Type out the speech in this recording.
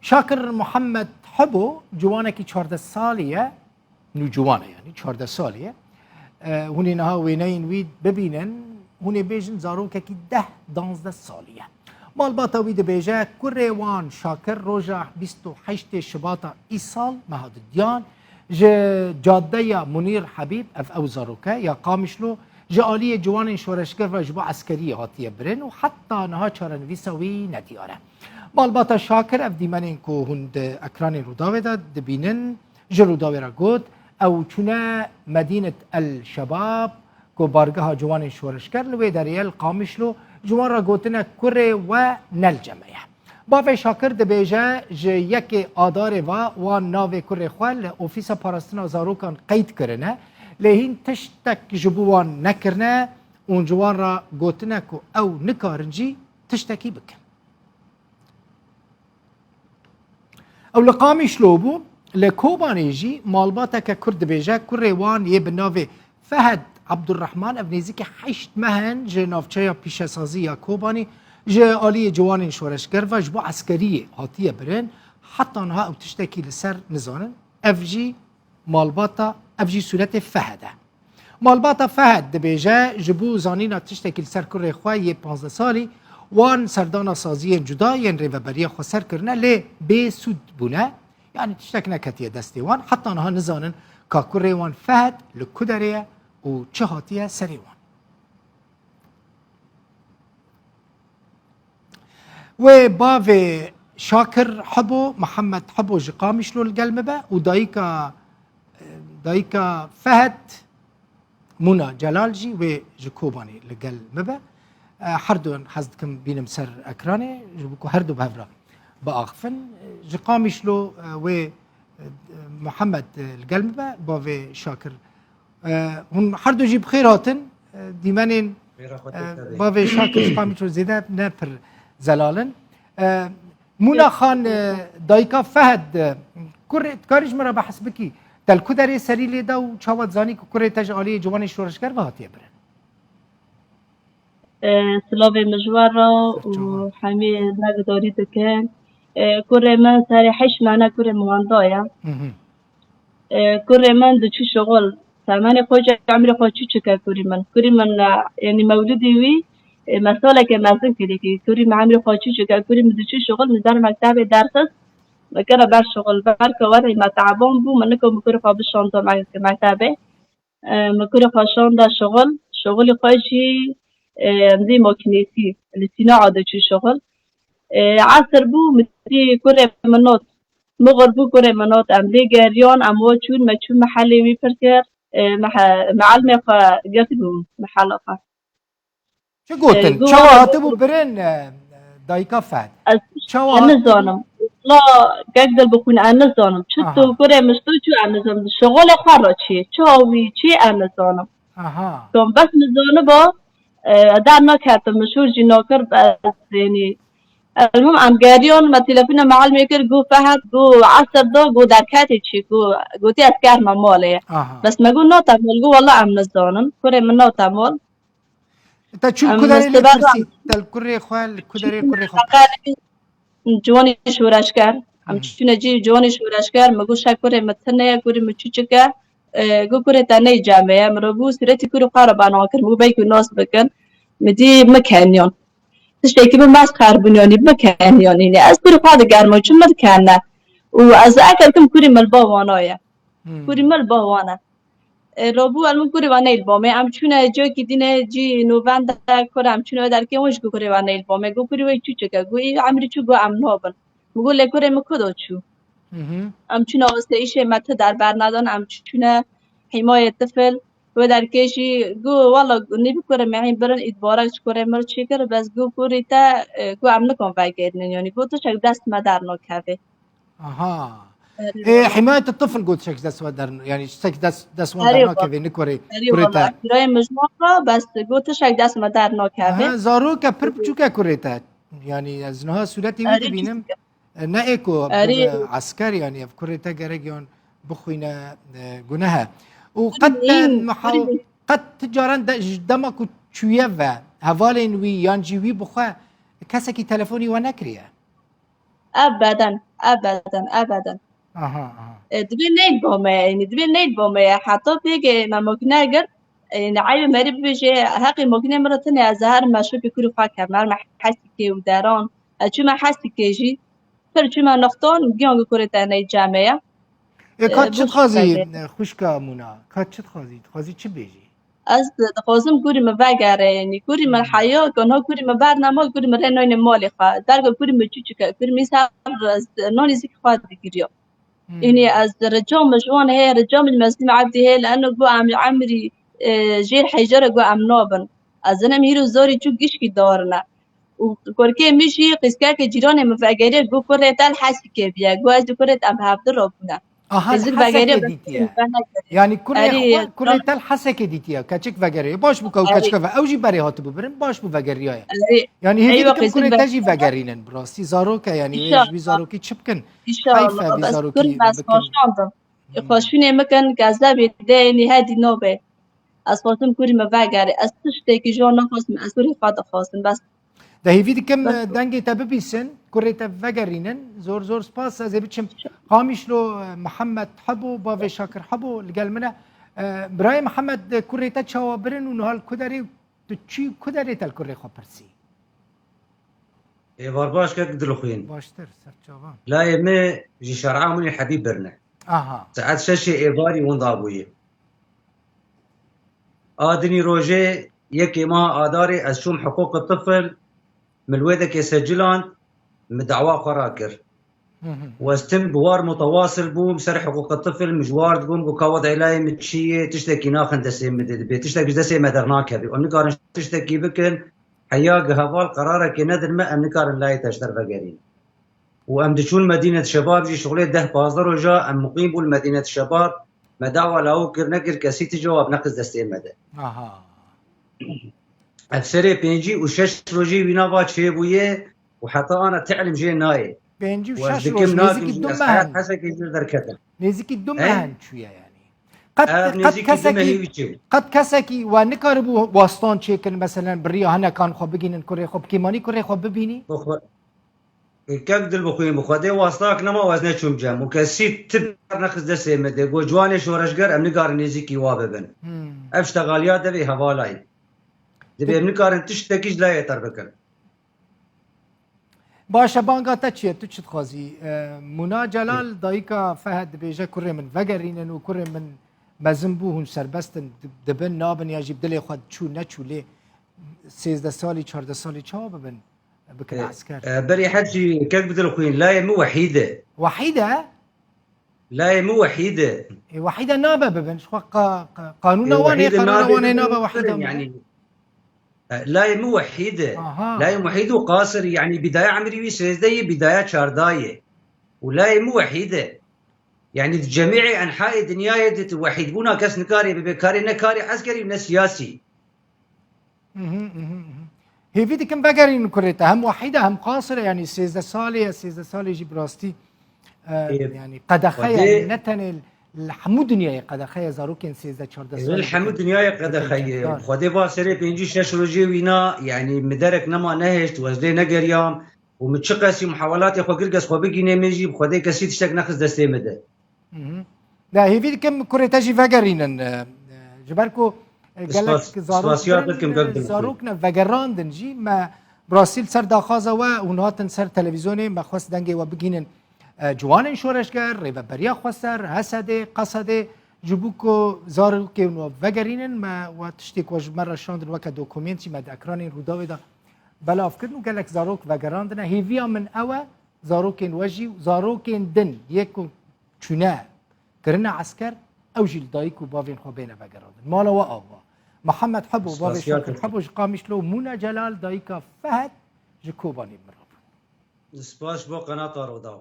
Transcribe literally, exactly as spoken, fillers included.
Şakir Muhammed Hibo ciwanekî çardeh salî ye, nûciwan e, yanî çardeh salî ye. E, hûn ê niha wêneyên wî bibînin, hûn ê bêjin zarokekî deh danzdeh salî ye. Malbata wî dibêje, kurê wan Şakir roja bîst û heştê Şibata îsal, meha dudiyan, ji cadeya Munîr Hebîb, ev ew zaroke ya Qamişlo, ji aliyê ciwanên şoreşger ve ji bo eskeriyê hatiye birin û heta niha çarenivîsa wî nediyar e. Malbata Şakir ev dîmenên ku hûn di ekranê Rûdawê de dibînin, ji Rûdawê re got, ew çûne Medînet El Şebab, ku bargeha ciwanên şoreşger li wê derê ye, li Qamişlo, ji wan re gotine kurê we ne li cem me ye. Bavê Şakir dibêje, ji yekê Adarê ve wan navê kurê xwe li Ofîsa Parastina Zarokan qeyd kirine, lê hîn tiştek ji bo wan nekirine û ji wan re gotine ku ew nikarin jî tiştekî bikin. Ew li Qamişlo bû, li Kobanê jî malbateke Kurd dibêje, kurê wan yê bi navê Fehed Abdurrahman, ev nêzîkî heşt meh in ji navçeya pîşesazî ya Kobanê, ji aliyê ciwanên şoreşger ve ji bo eskeriyê hatiye birin, heta niha ew tiştekî li ser nizanin. Ev jî malbata, ev jî sûretê Fehed e. Malbata Fehed dibêje, ji bo zanîna tiştekî li ser kurê xwe yê panzdeh salî, wan serdana saziyên cuda yên Rêveberiya Xweser kirine, lê bê sûd bûne, yanî tiştek neketiye destê wan, heta niha nizanin ka kurê wan Fehed li ku derê ye û çi hatiye serê wan. Wê bavê Şakir Hibo, Mihemed Hibo ji Qamişlo li gel min be û dayika, dayika Fehed, Mûna Celal jî wê ji Kobanê li gel min be. Her du hez dikim bînim ser ekranê, ji bo ku her du bi hev re biaxifin. Ji Qamişlo wê Mihemed li gel min be, bavê Şakir. E, hûn her du jî bi xêr hatin. E, dîmenên, Xêra xwe e, tê tevî. Bavê Şakir ji Qamişlo zêde ne pir zelal in. E, Mûna Xan, e, dayika Fehed, e, kurê, dikarî ji min re behs bikî? Te li ku derê serî lê da û çawa dizanî ku kurê te ji aliyê ciwanên şoreşger ve hatiye birin? E, silavê mijwar re û hemî begudarî dikin. E, kurê min serê heşt mehne kurê min wenda ye. Mhm. E, kurê min diçû şixul. Temenê xwe jî emrê xwe çûçik e kurî min. Kurî min, e, yanî mewlidî wî, e, mesaleke mezin kirî kî. Kurî min emrê xwe çûçik e. Kurî min diçû şixul, min der mektebê derxist. Min kire ber şixul. Ber ku werî me teban bû, min nikir min kurê xwe bişanda me-, mektebê. E, min kurê xwe şanda şixul. Şixulî xwe jî, e, em dî makînêsî, li sînaxa diçû şixul. E, esir bû, min dî kurê min not. Mixir bû kurê min not. Em lê geriyan, em wa çûn, me çû mehelê wî pir kir. E, mehe-, meelmê xwe girtibû mehela xwe. Çi gotin? E, çawa hatibû birin, e, dayika Fehd? Ez, çawa ez nizanim. La, kek dil bixwîn, ez nizanim. Çi tu kurê min ji tu çû, ez nizanim. Şixulê xwe re çi? Çawa wî çi, ez nizanim. Aha. Tom bes nizaniba, e, der naketim, min şûr jî nakir, bes, yanî, elmim em geriyan, me telefona meelmê kir, got Fehd, got esir da, got derketê çi, got, gotî ez kerime malê. Aha. Bes me got nate mal, got wela em nizanin, kurê min nate mal. Te çû li ku derê lê pirsî? Te li kurê xwe, li ku derê kurê xwe pirsî? Ciwanê şoreşger. Em çûne cî ciwanê şoreşger, min got şe kurê min tune ye, kurê min çûçik e. E, got kurê te ney cem me ye. Min re got sûretî kurê xwe re bana kir. Min got belkî nas bikin. Min dî min keniyan. Tiştekî min bes xerbûn yanî, min keniyan yanî. Ez kurê xwe digerim, çi min dikene. Û ez eker kim kurê min li ba wana ye. Kurê min li ba wan e. E, rabû el min kurê wan neyl bamê. Em çûne ciyekî dîne cî novende kur em çûne wê derkê wan jî ku kurê wan neyl bamê. Got kurê wê çûçik e. Got î emrî çû, got em nabin. Min got lê kurê min ku da çû? Em çûne asayîşê me ti derber nedan. Em çûne hîmayê tifil. Wê derkê jî got wela nî bi kurê me hîn birin îdbarek ji kurê min çêkir. Bes got kurê te, e, got em nikan vegerînin. Yanî got tiştek dest me dernakeve. Aha. Erê. Ê, himayet tifl got tiştek dest we der, yanî tiştek dest, dest wan dernakeve, nikorê, erê kurê te. Erê wala, kirayê mijmar re, bes got tiştek dest me dernakeve. Aha, zaroke pir biçûk e kurê te. Yanî ez niha sûretê wî dibînim. Erê, çûçik e. E, ne ê ku, erê, bibe esker, yanî ev kurê te gerek yan bixwîne, e, guneh e. Û qet te, erê, mihaw-, erê, qet ti caran de, ji dema ku çûye ve, hevalên wî yan jî wî bi xwe kesekî telefonî we nekiriye? Ebeden, ebeden, ebeden. Aha, aha. E, divê neyt bo me, yani divê neyt bo me ya. Heta pêkê me mokine gir, yani eybe merî bibêje, heqê mokine min re tine ez her me şopê kurî xwe kem, her me hesikê û deran. Ez çûme hesikê jî, pir çûme nextan, giyan ku kurê te ney came ya. Ê, ka E, çi bu dixwazî, şekilde. E, xwişka Mûna? Ka çi dixwazî? Dixwazî çi bêjî? Ez dixwazim kurî min vegere, yanî kurî min Hmm. heya, ka na kurî min bernema, kurî min rê nayne malê xwe. Derga kurî min çûçik e, kurî min ser ez nanî zikî xwe digiriya. Hmm. Yanî ez rica min ji wan heye, rica min ji Mezlûm Ebdî heye, li eno got em li emrî, e, jêr heyjere got em nabin. Ez zinim hîro zarî çû gişkî darine. Û kurkê min jî qîzkeke cîranê min vegeriye, got kurê te li Hesikê bûye. Got ez li kurê te em bi hevdi re bûne. Aha, li Êzik vegeriye Hesekê bes dîtiye. Min venegeriye. Yanî kurê Erê, xwe, kurê te li Hesekê dîtiye, keçik vegeriye. Baş bû ku ew Erê. keçike ve, ew jî berê hatibû birin, baş bû vegeriyaye. Erê. Yanî hêvî Eywa dikim qîzin kurê te jî vegeriye. vegerînin bi rastî. Zarok e, yanî wê ji vî İnşallah. zarokî çi bikin? İnşallah. Heyf e vî Bes zarokî kur me bikin. xweşandim. Hmm. Xweşûnê min kin, kezebê dê, nî hedî nobe. Ez xwestim kurî min vegere. Ez tiştekî ji wan naxwestim, ez kurî xwe dixwestim. Bes De hêvî dikim, Bes. e, dengê te bibîsin, kurê te vegerînin. Zor zor spas. Ez ê biçim Qamişlo, e, Mihemed hebû, bavê Şakir hebû, li gel min e. E, birayê Mihemed, e, kurê te çawa birin û niha li ku derê tu çû, ku derê te li kurê xwe pirsî? Êvar baş kek dilxwîn. Baştir, serçavan. Layê me ji şer'a min ê hebî birine. Aha. Saet şeşê êvarî winda bûye. A dinî rojê yekê meha Adarê ez çûm hiqûqi tifil, min li wê dekê seciland, min dawa xwe rakir. Hı hı. Û ez tim bi war mutewasil bûm ser hiqûqi tifil, min ji war dibûm ku ka wedeylayê min çi yê, tiştekî naxin destê min de, dibê tiştek ji destê me dernakeve. Em nikarin tiştekî bikin, heya gi heval qerarekê nedin me, em nikarin layê te ji derve gerîn. Û em diçûn Medînet Şebab jî şixulê deh pazdeh roja em muqîm bûn Medînet Şebab. Me dawa lawik kir nekir, kesî ti cewab nexist destê me de. Aha. Ev serê pêncî û şeş rojî wî nava çêbûye û heta ana te'lim jê nayê. Pêncî û Û ez şeş dikim roj, nêzîkî nagin jî du ez meh heyat in. Hesekê jê derketim. Nêzîkî du He? meh in çûye yanî. Qet, Ev qet nêzîkî du mehî kesekî, wî çêbû. qet kesekî we nikaribû wastan çêkin, meselen, bi riya hinekan xwe bigînin kurê xwe, bi kêmanî kurê xwe bibînî? Bi xwe, kek dil bixwîn, bi Xwedê wastak nema û ez neçûm cem. Û kesî tib nexist destê me de. Got, ciwanê şoreşger, em nikarin nêzîkî wa bibin. Hmm. Ev ştexaliya devê hevalayî. Dibê em nikarin tiştekî ji layê ter bikin. Baş e, banga te çi ye? Tu çi dixwazî? E, Mûna Celal, Hı. dayika Fehed dibêje, kurê min vegerînin û kurê min mezin bû, hûn serbest in, di-, dibin, nabin, ya jî bi dilê xwe çû neçû lê sêzdeh salî, çardeh salî çawa bibin? Bikin E, esker. e, berî her jî kek bi dil xwîn, layê min wehîd e. Wehîd e? Layê min wehîd e. Ê, wehîd e nabe bibin. Ji xwe qa-, qa-, qanûna Ê, wan ê, wehîd e qanûna nabe wan ê bibin, nabe wehîd e yani. E, layê min wehîd e. Aha. Layê min wehîd û qasir, yani bîdaya emrî wî sêzdeh yê, bîdaya çardeh yê. Û layê min wehîd e. Yani di cemîê enhayê dinyayê de tu wehîdbûna kes nikarê bibe karê, ne karê eskerî û ne siyasî. Mhm, mhm, mhm. Hêvî dikim vegerînin kurê te. Hem wehîd e hem qasir e, yanî sêzdeh salê ye, sêzdeh salê jî bi rastî, e, Ê, yanî qedexe ye, Xwedê ne tenê li hemû dinyayê qedexe ye, zarokên sêzdeh çardeh Ê, salî li hemû dikin, dinyayê dikin qedexe ye. cengdar. Xwedê va serê pêncî şeş rojê wîna, yanî min derek nema nehişt, û ez lê negeriyam û min çiqasî muhawelatê xwe kir, kes xwe bigînê min jî, bi Xwedê kesî tiştek nexist destê min de. Mhm. De hêvî dikim kurê te jî vegerînin, e, e, ji ber ku, e, gelek Spas-, zarok spasiya birin, dikim, e, gel bikin. zarok ne vegerandin jî, me bi rastî li ser daxwaza we hûn hatin ser televîzyonê, me xwest dengê we bigînin, e, ciwanên şoreşger, rêveberiya xweser, Hesedê, Qesedê, ji bo ku zarokên we vegerînin, me we tiştê ku ji me re şandin weke dokument jî me di ekranên Rûdawê de belav kirin û gelek zarok vegerandine. Hêviya min ew e, zarokên we jî û zarokên din yê ku çûne kirine esker, ew jî li dayik û bavên xwe bêne vegerandin. Mala we ava. Mihemed Hebo, bavê Spasiya Şakir te. Hebo ji Qamişlo, Mûna Celal, dayika Fehed ji Kobanê min re bûn. Spas ji bo qenata Rûdaw.